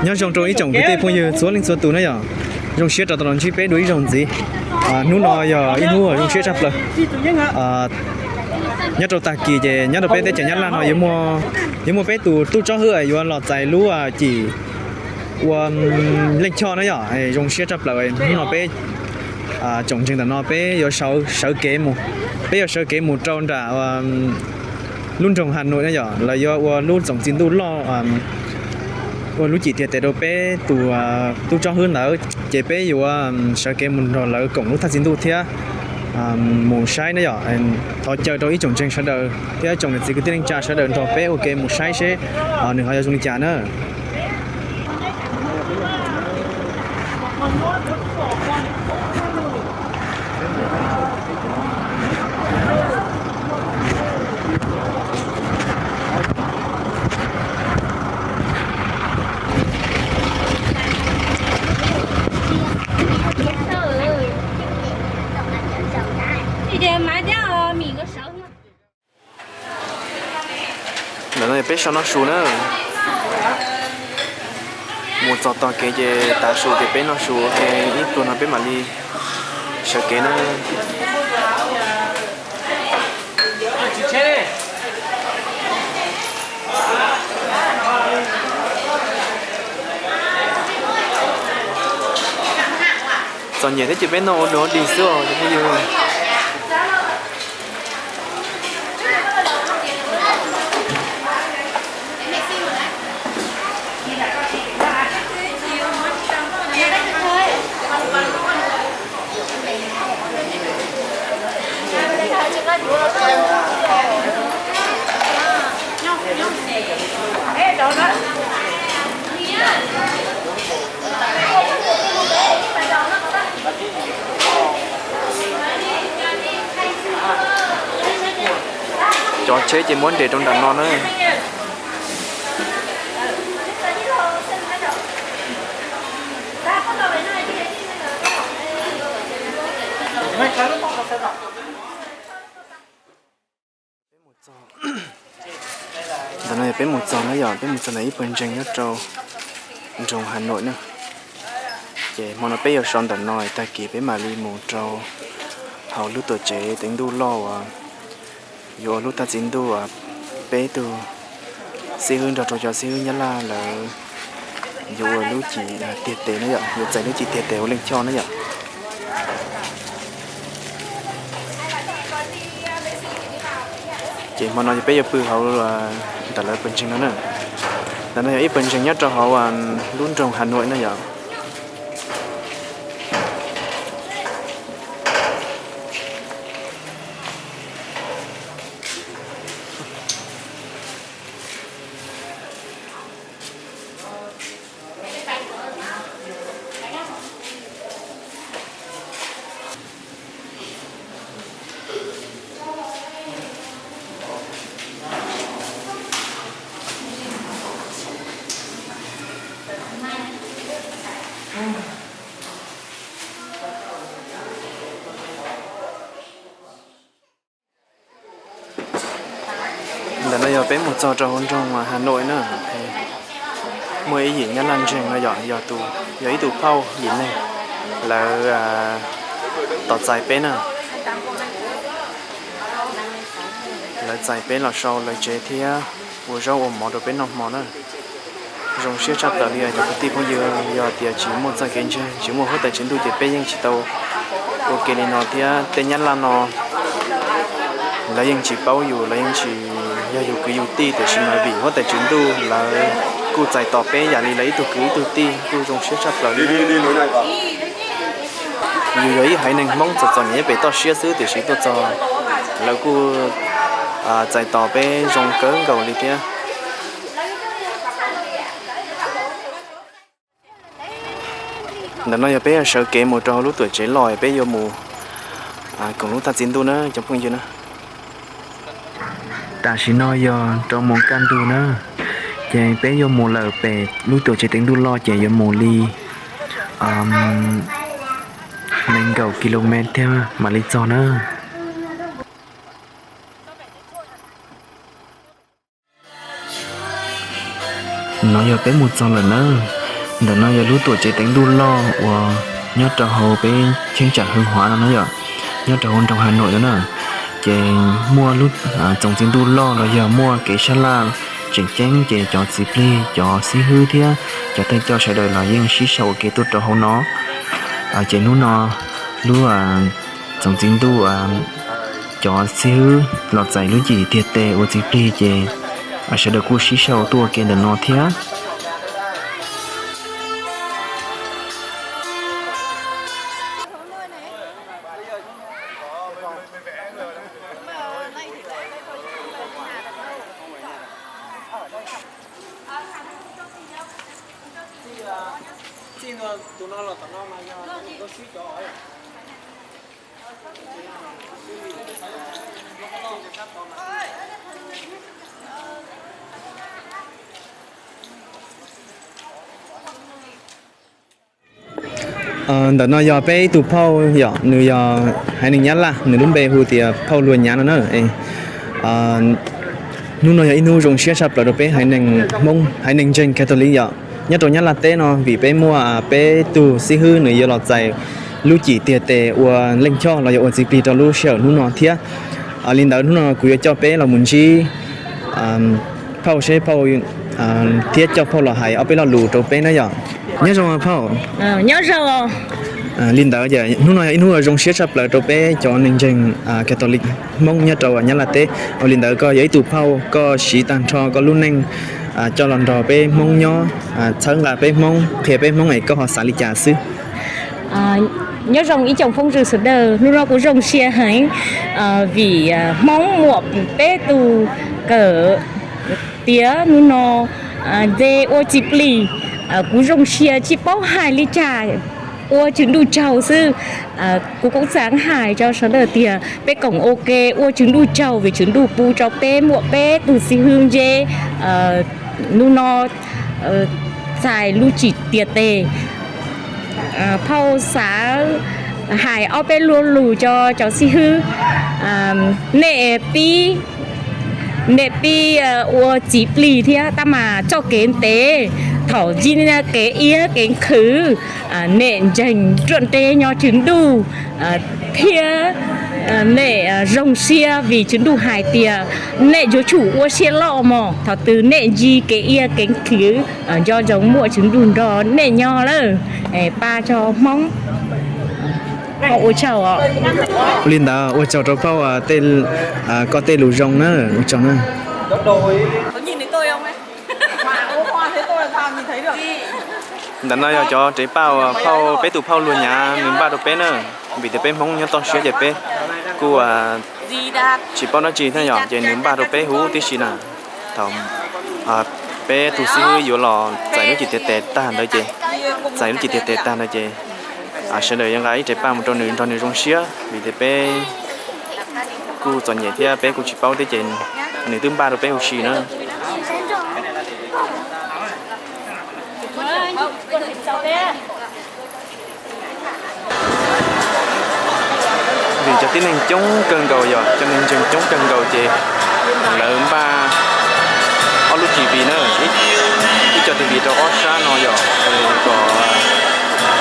Nyob zoo rau ib tsoom kwv tij phooj ywg txhua leej txhua tus na yom. Zoo siab rau tau los ntsib peb dua ib zaug ntxiv. Hnub no yog ib hnub zoo siab tshaj plaws. Nyob rau tag kis ces nyob rau peb teb chaws Nyab Laj no yuav muaj peb tus tub tsob hwb yuav los txais lub cim ua Leej Choj na yom. Zoo siab tshaj plaws hnub no peb tsoom ntseeg ntawm no peb yuav sawv kev mus, peb yuav sawv kev mus rau nram lub nroog Has Nuam na yom, lawv yuav ua lub txoos txiv ntuj loj ua lub cim tiag tes rau peb tus tub tsob hwb ntawd, ces peb yuav sawv kev mus nrog lawv koom lub thaj txiv ntuj thiab mus saib na yom. Thov caw rau ib tsoom ntseeg sawv daws thiab ib tsoom niam txiv kwv tij neej tsa sawv daws nrog peb ua ke mus saib seb nws ho yuav zoo li cas na. Ntawm no peb so noj su na. Mus txog tog kev ces tav su ces peb noj su ua ke ib pluag no peb mam li sawv kev na. Txom nyem thiab ces peb noj ua dog dig xwb os cov phooj ywg. Cov tsheb ces muab nres rau nram no na. Ntawm no yog peb mus txog na yom, peb mus txog ntawm ib pawg ntseeg nyob rau nroog Has Nuam na. Ces hmo no peb yuav so ntawm no tag kis peb mam li mus rau hauv lub tuam tsev teev ntuj loj uas yuav ua lub thaj txiv ntuj uas peb tug xib hwb nrog rau cov xib hwb Nyab Laj lawv yuav ua lub cim tiag tes na yom, yuav txais lub cim tiag tes ua Leej Choj na yom. Ces hmo no peb yuav pw hauv ntawm lawv pawg ntseeg no na. Ntawm no yog ib pawg ntseeg nyob rau hauv lub nroog Has Nuam na yom. Ntawm no yog peb mus txog rau hauv nroog Has Nuam na, muaj ib yim Nyab Laj ntseeg no yom, yog ib tug phauj yim neeg, lawv tos txais peb na. Lawv txais peb los sau lawv tsev thiab ua zaub ua mov rau peb noj hmo na. Zoo siab tshaj plaws li os cov kwv tij phooj ywg, yog tias tsis muaj txoj kev ntseeg, tsis muaj huab tais tswv ntuj ces peb yeej tsis tau ua ke li no thiab. Tej Nyab Laj no lawv yeej tsis paub yus, lawv yeej tsis yog yus kwv yus tij, tiam sis mas vim huab tais tswv ntuj lawv kuj txais tos peb yam li lawv ib tug kwv ib tug tij, kuj zoo siab tshaj plaws li. Yus yog ib haiv neeg Hmoob txom txom nyem nyob pem toj siab xwb, tiam sis tuaj txog lawv kuj txais tos peb zoo kawg nkaus li thiab. Ntawm no yog peb yuav sawv kev mus rau hauv lub tuam tsev loj, peb yuav mus koom lub thaj txiv ntuj na cov phooj ywg na. Tam sim no yog rau moos kaj ntug na, ces peb yuav mus lawm pem lub tuam tsev teev ntuj loj ces yuav mus li nees nkaum kilomev thiab mam li txog na. No yog peb mus txog lawm na, Ntawm no yog lub tuam tsev teev ntuj loj uas nyob rau hauv peb cheeb tsam Hwm Huav no na yom, nyob rau hauv nroog Has Noim no na. Ces muaj lub txoov txiv ntuj loj los yog muaj kev sab laj tseem ceeb, ces cov txiv plig, cov xib hwb thiab cov thawj coj sawv daws los yeej sib sau ua ke tuaj rau hauv no. Ces hnub no lub txoov txiv ntuj, cov xib hwb los txais lub cim tiag tes ua txiv plig ces sawv daws kuj sib sau tuaj ua ke ntawm no thiab. Ntawm no yog peb ib tug phauj yom, nws yog haiv neeg Nyab Laj, nws lub npe hu tias phauj Luag Nyav no na. Hnub no yog ib hnub zoo siab tshaj plaws rau peb haiv neeg Hmoob, haiv neeg ntseeg Catholic yom, nyob rau Nyab Laj teb no, vim peb muaj peb tug xib hwb nws yuav los txais lub cim tiag tes ua Leej Choj los yog ua txiv plig rau lub sij hawm hnub no thiab. Li ntawd hnub no kuv yuav coj peb los mus ntsib phauj seb phauj thiab coj phauj los hais ob peb lo lus rau peb na yom. Nyob zoo phauj. Li ntawd hnub no yog ib hnub zoo siab tshaj plaws rau peb cov neeg ntseeg Catholic Hmoob nyob rau Nyab Laj teb. Ua li ntawd koj yog ib tug phauj, koj siv tag nrho koj lub neej coj los nrog peb Hmoob nyob, txhawb nqa peb Hmoob, qhia peb Hmoob es koj ho xav li cas xwb? Nyob zoo ib tsoom phooj ywg sawv daws, hnub no kuv zoo siab heev vim Hmoob muaj peb tug kawm tiav hnub no nce ua txiv plig. Kuv zoo siab tsis paub hais li cas, ua Tswv Ntuj tsaug xwb. Kuv kuj xav hais rau sawv daws tias peb koom ua ke ua Tswv Ntuj tsaug vim Tswv Ntuj pub rau peb muaj peb tug xib hwb nce hnub no txais lub cim tiag tes. Phauj xav hais ob peb lo lus rau cov xib hwb. Nej pib, nej pib ua txiv plig thiab tab mas txoj kev ntev, thaum ntsib kev iab kev nqhwv, nej ntseeg ruaj ntev nyob Tswv Ntuj thiab nej zoo siab vim Tswv Ntuj hais tias nej yuav tsum ua siab loj mog, thaum twg nej ntsib kev iab kev nqhwv, nco ntsoov muaj Tswv Ntuj nrog nej nyob lawm. Pab tso Hmoob. Ua tsaug. Li ntawd ua tsaug rau phauj koj tej lus zoo na, ua tsaug na. Ntawm no yog cov rev paj uas phauj, peb tus phauj Luag Nyav nws npaj rau peb na, vim tias peb Hmoob nyob toj siab ces peb kuj tsis paub dab tsi thiab yom, ces nws npaj rau peb huv tib si na. Thaum peb tus xib hwb yuav los txais lub cim tiag tes tag ntawd ces, txais lub cim tiag tes tag ntawd ces sawv daws yuav nqa ib rev paj mus rau nws nrog nws zoo siab, vim tias peb kuj txom nyem thiab peb kuj tsis paub thiab ces nws twb npaj rau peb huv si na. Vim cov tib neeg coob kawg nkaus, yog cov neeg ntseeg coob kawg nkaus ces lawv npaj ob lub T V na, ib co T V rau ob sab no yom, kom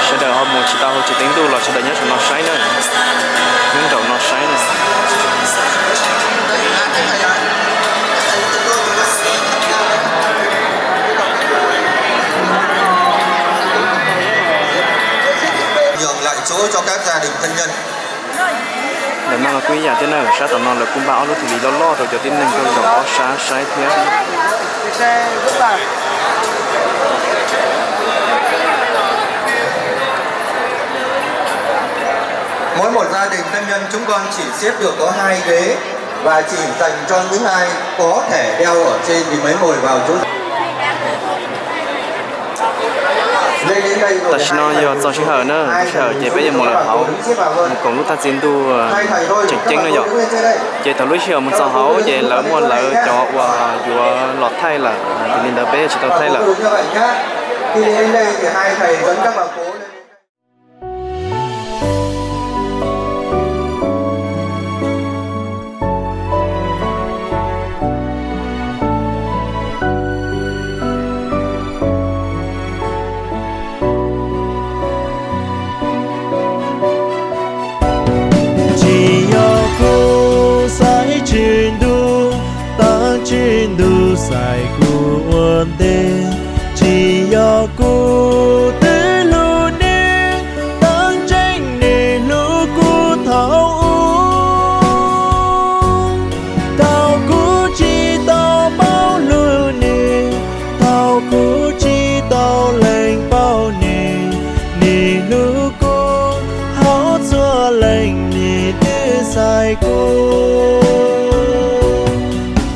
sawv daws ho mus tsis tau hauv tsev teev ntuj los sawv daws nyob saum no saib na, nyob nraum no saib na. Ntawm no los kuj ib yam thiab na, sab tom no lawv kuj npaj ob lub T V loj loj rau cov tib neeg nyob saum ob sab saib thiab. Mỗi một gia đình thân nhân chúng con chỉ xếp được có hai ghế và chỉ dành cho những ai có thể đeo ở trên thì mới ngồi vào chỗ. Tam sim no yog txog sij hawm na, sij hawm ces peb yuav mus lawm hauv, mus koom lub thaj txiv ntuj tseem ceeb na yom. Ces thaum lub sij hawm mus txog hauv ces lawv muaj lawv cov uas yuav los thaij lawm, vim li ntawd peb yuav tsis tau thaij lawm. kuv ua ntej. Tsis yog kuv twb hlub nws, tab ntseeg nws hlub kuv thaum ub. Thaum kuv tsis tau paub hlub nws, thaum kuv tsis tau lees paub nws, nws hlub kuv hauv txhua leej, nws twb xaiv kuv.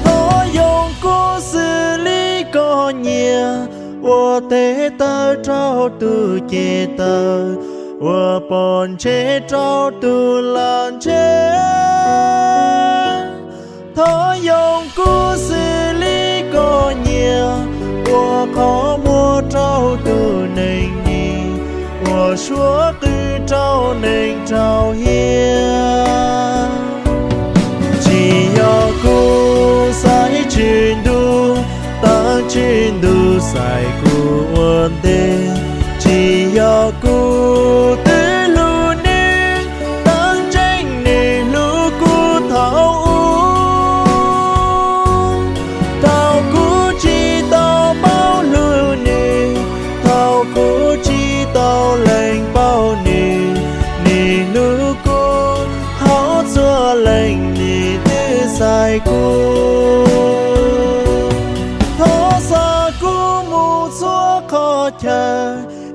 Thov yoo kuv xws li koj nyiam, ua tes taw rau tus ceg taw, ua pom ntsej rau tus lam ntsej. Thov yoo kuv xws li koj nyiam, ua qhov muag rau tus neeg nim, ua suab qw rau neeg raug hiam. Tsis yog kuv xaiv tswj ntuj, tab tswj ntuj xaiv kuv ua ntej. Tsis yog kuv twb hlub nws, tab ntseeg nws hlub kuv thaum ub. Thaum kuv tsis tau paub hlub nws, thaum kuv tsis tau lees paub nws, nws hlub kuv hauv txhua leej, nws twb xaiv kuv. Thov xa kuv mus txhua qhov chaw,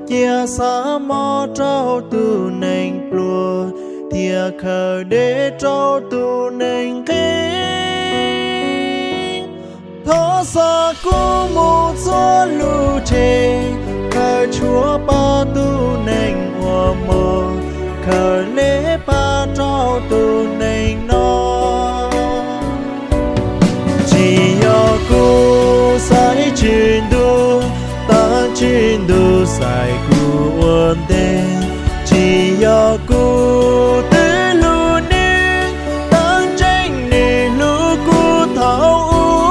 cia xav mob rau tus neeg pluag, thiab khaws dej rau tus neeg nqhis. Thov xa kuv mus txhua lub tsev, khaws tshuaj pab tus neeg uas mob, khaws nqe pab rau tus neeg no. Tsis yog kuv xaiv tswj ntuj, tab tswj ntuj xaiv kuv ua ntej. Tsis yog kuv twb hlub nws, tab ntseeg nws hlub kuv thaum ub.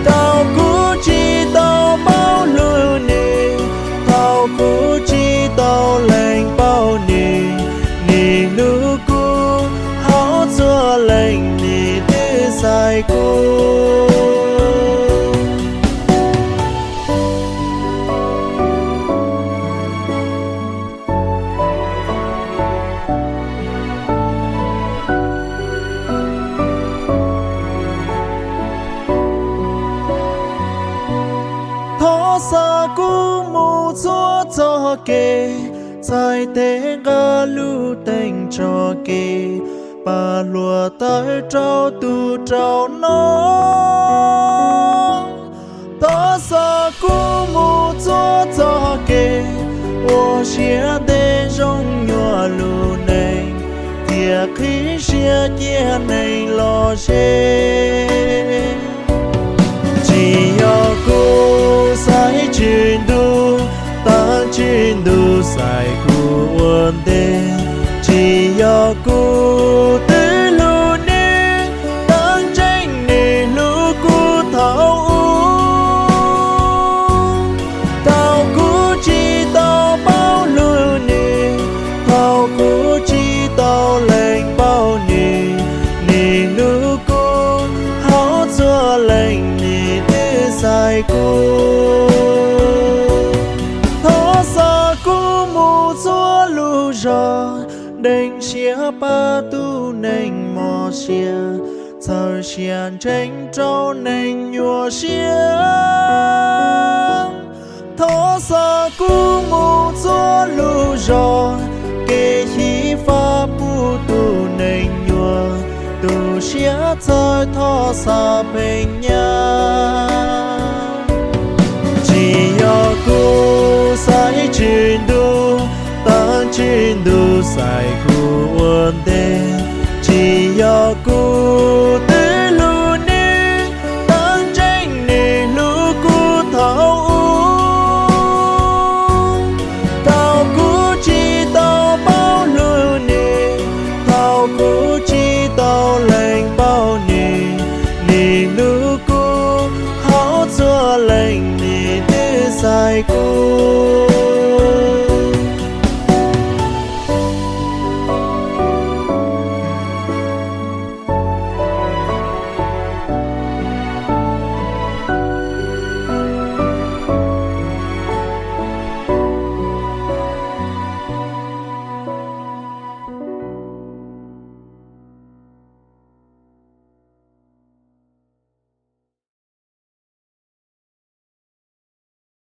Thaum kuv tsis tau paub hlub nws, thaum kuv tsis tau lees paub nws, nws hlub kuv hauv txhua leej, nws twb xaiv kuv. Thov xa kuv mus txhua txoj kev, txhais tes nqa lub teej tso kev, pab hluav taws rau tus rau no. Thov xa kuv mus txhua txoj kev, ua siab ntev zoo nyuaj lub neej, thiab qhib siab cia neeg los ze. Tsis yog kuv xaiv tswj ntuj, tab tswj ntuj xaiv kuv ua ntej. Tsis yog kuv twb hlub nws, tab ntseeg nws hlub kuv thaum ub. Thaum kuv tsis tau paub hlub nws, thaum kuv tsis tau lees paub nws, nws hlub kuv hauv txhua leej, nws twb xaiv kuv. Thov xa kuv mus txhua lub zos, deev siab pab tus neeg mos siab, txhawb siab ntseeg rau neeg nyuaj siab. Thov xa kuv mus txhua lub zos, kev xyiv fab pub tus neeg nyuaj, tu siab txhawb thov xa pheej nyab.